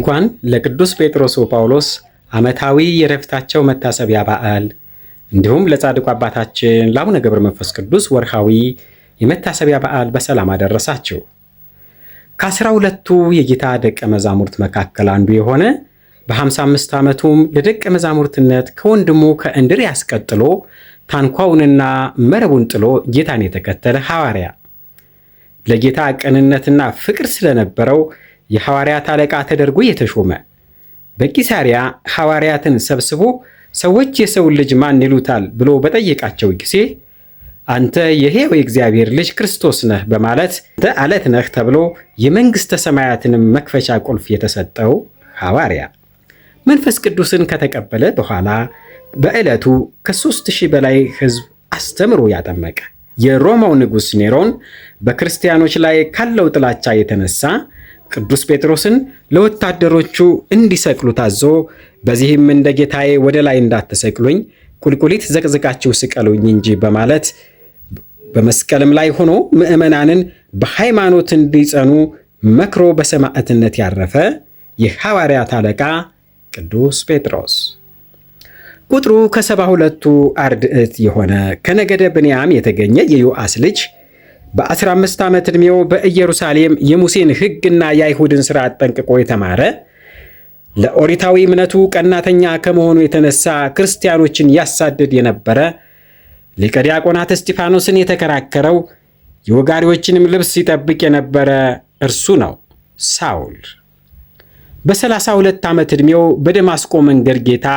እንኳን ለቅዱስ ጴጥሮስ ወጳውሎስ ዓመታዊ የዕረፍታቸው መታሰቢያ በዓል እንዲሁም ለጻድቁ አባታችን ለአቡነ ገብረ መንፈስ ቅዱስ ወርሃዊ የመታሰቢያ በዓል በሰላም አደረሳችሁ። ከ12ቱ የጌታ ደቀ መዛሙርት መካከል አንዱ የሆነ፣ በ55 ዓመቱም ለደቀ መዛሙርትነት ከወንድሙ ከእንድርያስ ቀጥሎ ታንኳውንና መረቡን ጥሎ ጌታን የተከተለ ሐዋርያ፣ ለጌታ ቅንነትና ፍቅር ስለነበረው የሐዋርያት አለቃ ተደርጎ የተሾመ፣ በቂሳሪያ ሐዋርያትን ሰብስቦ ሰዎች የሰውን ልጅ ማን ይሉታል ብሎ በጠየቃቸው ጊዜ አንተ የሕያው የእግዚአብሔር ልጅ ክርስቶስ ነህ በማለት አንተ አለት ነህ ተብሎ የመንግሥተ ሰማያትንም መክፈቻ ቁልፍ የተሰጠው ሐዋርያ፣ መንፈስ ቅዱስን ከተቀበለ በኋላ በዕለቱ ከ3000 በላይ ሕዝብ አስተምሮ ያጠመቀ፣ የሮማው ንጉሥ ኔሮን በክርስቲያኖች ላይ ካለው ጥላቻ የተነሳ ቅዱስ ጴጥሮስን ለወታደሮቹ እንዲሰቅሉ ታዞ በዚህም እንደ ጌታዬ ወደ ላይ እንዳትሰቅሉኝ ቁልቁሊት ዘቅዝቃችሁ ስቀሉኝ እንጂ በማለት በመስቀልም ላይ ሆኖ ምዕመናንን በሃይማኖት እንዲጸኑ መክሮ በሰማዕትነት ያረፈ የሐዋርያት አለቃ ቅዱስ ጴጥሮስ፣ ቁጥሩ ከ72ቱ አርድእት የሆነ፣ ከነገደ ብንያም የተገኘ የዮአስ ልጅ፣ በ15 ዓመት ዕድሜው በኢየሩሳሌም የሙሴን ሕግና የአይሁድን ሥርዓት ጠንቅቆ የተማረ፣ ለኦሪታዊ እምነቱ ቀናተኛ ከመሆኑ የተነሳ ክርስቲያኖችን ያሳድድ የነበረ፣ ሊቀ ዲያቆናት እስጢፋኖስን የተከራከረው፣ የወጋሪዎችንም ልብስ ሲጠብቅ የነበረ እርሱ ነው። ሳውል በ32 ዓመት ዕድሜው በደማስቆ መንገድ ጌታ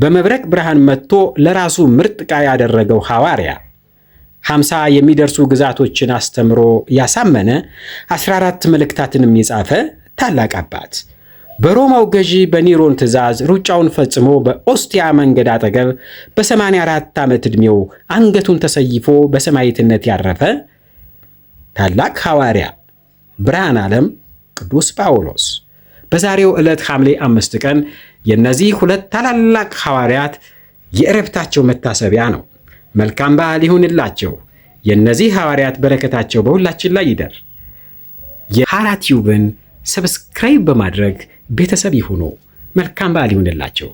በመብረቅ ብርሃን መጥቶ ለራሱ ምርጥ ዕቃ ያደረገው ሐዋርያ፣ 50 የሚደርሱ ግዛቶችን አስተምሮ ያሳመነ፣ 14 መልእክታትንም የጻፈ ታላቅ አባት፣ በሮማው ገዢ በኒሮን ትእዛዝ ሩጫውን ፈጽሞ በኦስቲያ መንገድ አጠገብ በ84 ዓመት ዕድሜው አንገቱን ተሰይፎ በሰማዕትነት ያረፈ ታላቅ ሐዋርያ ብርሃን ዓለም ቅዱስ ጳውሎስ፣ በዛሬው ዕለት ሐምሌ 5 ቀን የእነዚህ ሁለት ታላላቅ ሐዋርያት የዕረፍታቸው መታሰቢያ ነው። መልካም በዓል ይሁንላቸው። የእነዚህ ሐዋርያት በረከታቸው በሁላችን ላይ ይደር። የሐራ ቲዩብን subscribe በማድረግ ቤተሰብ ይሁኑ። መልካም በዓል ይሁንላቸው።